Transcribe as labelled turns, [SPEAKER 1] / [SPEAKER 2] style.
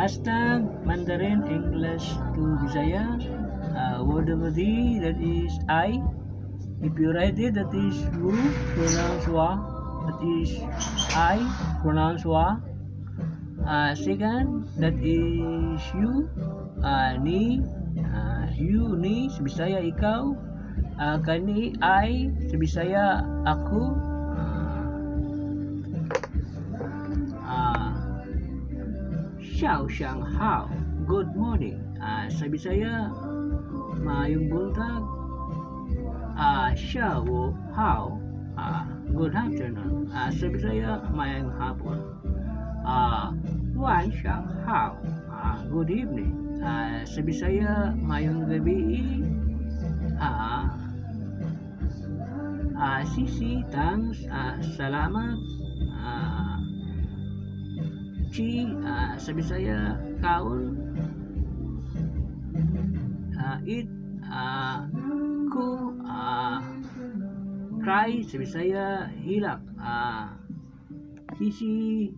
[SPEAKER 1] #MandarinEnglish to Bisaya. Word of the day, that is "I." If you write it, that is "wu", pronounce "wa". That is "I", pronounce "wa". Second, that is "you", "ni", "you", "ni", sa Bisaya, "ikaw". "Kani", "I", sa Bisaya, "ako". 早上好, good morning. Sa Bisaya, maayong buntag. 下午好, good afternoon. Sa Bisaya, maayong hapon. 晚上好, good evening. Sa Bisaya, maayong gabi. 谢谢, thanks, salamat. 吃, sa Bisaya, kaon. Eat, 哭, cry, sa Bisaya, hilak. 谢谢.